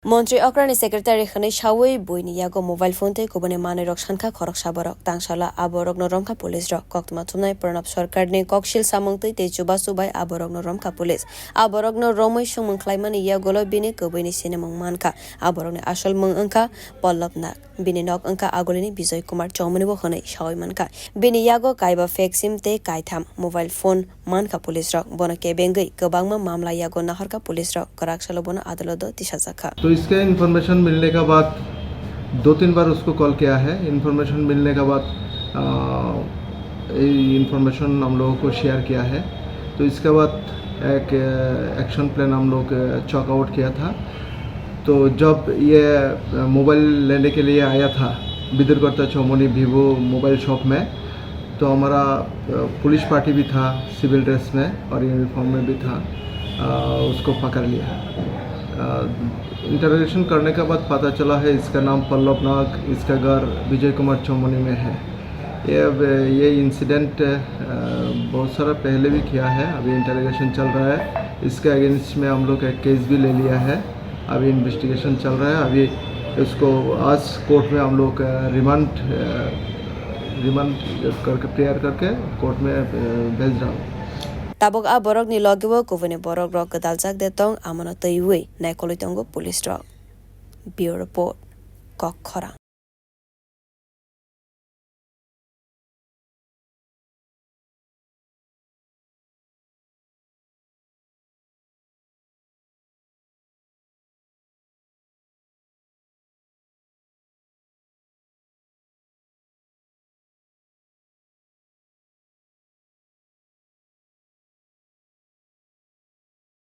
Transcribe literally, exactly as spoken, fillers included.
Montri okrani secretary hwnwi sawi buini yago mobile phone tei kubuni manwirok sankha khoroksa borok. Tangsala a borokno romkha police rok. Koktwma thumnai Pranab Sarkarni koksil samung twi tei chubachu bai a borokno romkha police. A borokno romwi songmung khlaimani yagulo bini kwbwini sinimung mankha. A borokni asol mung wngkha Pallab Nag. Bini nok wngkha Agulini Bijoy Kumar Chowmani bo hwnwi sawi mankha. Bini yago kaiba fake sim tei kaitham mobile phone mankha police rok. Bono kebengwi kwbangma mamla yago nahorkha police rok. Kwrak salo bono adaloto tisajakha. तो इसका इन्फॉर्मेशन मिलने का बाद दो तीन बार उसको कॉल किया है। इन्फॉर्मेशन मिलने का बाद, अ, ये इन्फॉर्मेशन हम लोगों को शेयर किया है। तो इसके बाद एक, अ, एक्शन प्लान हम लोग, अ, चॉक आउट किया था। तो जब ये, अ, मोबाइल लेने के लिए आया था बिदुरगत्ता चौमनी वीवो मोबाइल शॉप में, तो हमारा, अ, पुलिस पार्टी भी था सिविल ड्रेस में और यूनिफॉर्म में भी था, अ, उसको पकड़ लिया। अ, इंटरोगेशन करने के बाद पता चला है इसका नाम पल्लव नाग, इसका घर विजय कुमार चौमनी में है। ये, ये इंसिडेंट, अ, बहुत सारा पहले भी किया है, अभी इंटरोगेशन चल रहा है। इसके अगेंस्ट में हम लोग एक केस भी ले लिया है, अभी इन्वेस्टिगेशन चल रहा है। अभी इसको आज कोर्ट में हम लोग, अ, रिमांड, अ, रिमांड करके, प्रेयर करके कोर्ट में, अ, भेज रहा हूँ। Tabuk a borokni logio kubuni borok rok gwdaljak de tong, amono twiwi naikolwi tongo police rok. Bureau Report, Kokkhorang.